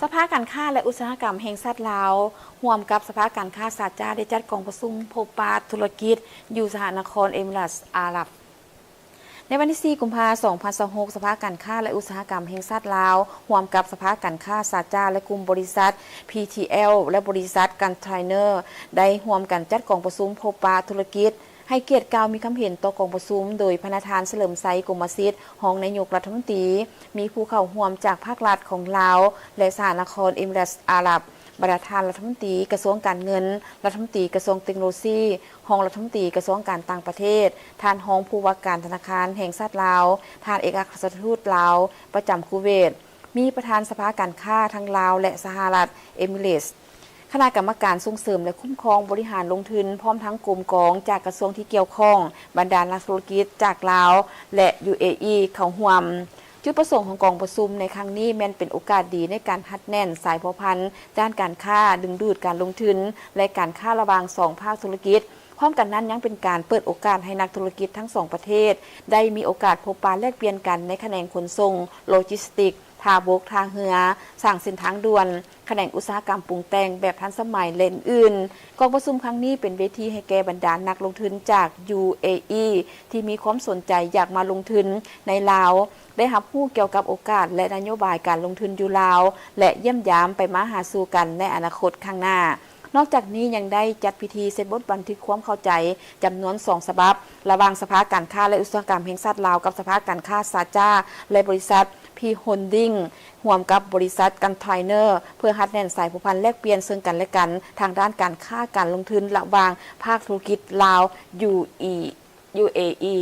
ສະພາການຄ້າ ແລະ ອຸດສາຫະກຳແຫ່ງຊາດລາວ ຮ່ວມກັບສະພາການຄ້າຊາດຈາ ໄດ້ຈັດກອງປະຊຸມພົບປະທຸລະກິດ ຢູ່ສະຫະນະຄອນເອມິເຣດສອາຣັບ. ໃນວັນທີສີ່ ກຸມພາ ສອງພັນຊາວຫົກ ສະພາການຄ້າ ແລະ ອຸດສາຫະກຳແຫ່ງຊາດລາວ ຮ່ວມກັບສະພາການຄ້າຊາດຈາ ແລະ ກຸ່ມບໍລິສັດ ພີທີແອລ ແລະ ບໍລິສັດກັນໄທເນອ ໄດ້ຮ່ວມກັນຈັດກອງປະຊຸມພົບປະທຸລະກິດ. ໃຫ້ກຽດກ່າວມີຄຳເຫັນຕໍ່ກອງປະຊຸມ ໂດຍພະນະທ່ານ ສະເຫຼີມໄຊ ກົມມະສິດ ຮອງນາຍົກລັດຖະມົນຕີ, ມີຜູ້ເຂົ້າຮ່ວມຈາກພາກລັດຂອງລາວ ແລະ ສະຫະນະຄອນເອມິເຣດສອາຣັບ, ບັນດາທ່ານລັດຖະມົນຕີກະຊວງການເງິນ, ລັດຖະມົນຕີກະຊວງເຕັກໂນໂລຊີ, ຮອງລັດຖະມົນຕີກະຊວງການຕ່າງປະເທດ, ທ່ານຮອງຜູ້ວ່າການທະນາຄານແຫ່ງຊາດລາວ, ທ່ານເອກອັກຄະລັດຖະທູດລາວປະຈຳຄູເວດ, ມີປະທານສະພາການຄ້າທັງລາວ ແລະ ສະຫະລັດເອມິເຣດສ, ຄະນະກຳມະການສົ່ງເສີມ ແລະ ຄຸ້ມຄອງບໍລິຫານລົງທຶນ ພ້ອມທັງກົມກອງຈາກກະຊວງທີ່ກ່ຽວຂ້ອງ, ບັນດານັກທຸລະກິດຈາກລາວ ແລະ ຢູເອອີ ເຂົ້າຮ່ວມ. ຈຸດປະສົງຂອງກອງປະຊຸມໃນຄັ້ງນີ້ແມ່ນເປັນໂອກາດດີໃນການຮັດແໜ້ນສາຍພົວພັນດ້ານການຄ້າ, ດຶງດູດການລົງທຶນ ແລະ ການຄ້າລະຫວ່າງສອງພາກທຸລະກິດ. ພ້ອມກັນນັ້ນຍັງເປັນການເປີດໂອກາດໃຫ້ນັກທຸລະກິດທັງສອງປະເທດໄດ້ມີໂອກາດພົບປະແລກປ່ຽນກັນໃນຂະແໜງຂົນສົ່ງ, ໂລຈິສຕິກ, ທ່າບົກ, ທ່າເຮືອ, ສ້າງເສັ້ນທາງດ່ວນ, ຂະແໜງອຸດສາຫະກຳປຸງແຕ່ງແບບທັນສະໄໝ ແລະ ອື່ນໆ. ກອງປະຊຸມຄັ້ງນີ້ເປັນເວທີໃຫ້ແກ່ບັນດານັກລົງທຶນຈາກ ຢູເອອີ ທີ່ມີຄວາມສົນໃຈຢາກມາລົງທຶນໃນລາວ ໄດ້ຮັບຮູ້ກ່ຽວກັບໂອກາດ ແລະ ນະໂຍບາຍການລົງທຶນຢູ່ລາວ ແລະ ຢ້ຽມຢາມໄປມາຫາສູ່ກັນໃນອະນາຄົດຂ້າງໜ້າ. ນອກຈາກນີ້ຍັງໄດ້ຈັດພິທີເຊັນບົດບັນທຶກຄວາມເຂົ້າໃຈຈຳນວນສອງສະບັບ ລະຫວ່າງສະພາການຄ້າ ແລະ ອຸດສາຫະກຳແຫ່ງຊາດລາວ ກັບສະພາການຄ້າຊາດຈາ ແລະ ບໍລິສັດ ພີໂຮນດິງ ຮ່ວມກັບບໍລິສັດກັນໄທເນອ ເພື່ອຮັດແໜ້ນສາຍພົວພັນແລກປ່ຽນເຊິ່ງກັນ ແລະ ກັນ ທາງດ້ານການຄ້າການລົງທຶນລະຫວ່າງພາກທຸລະກິດລາວ ຢູເອອີ.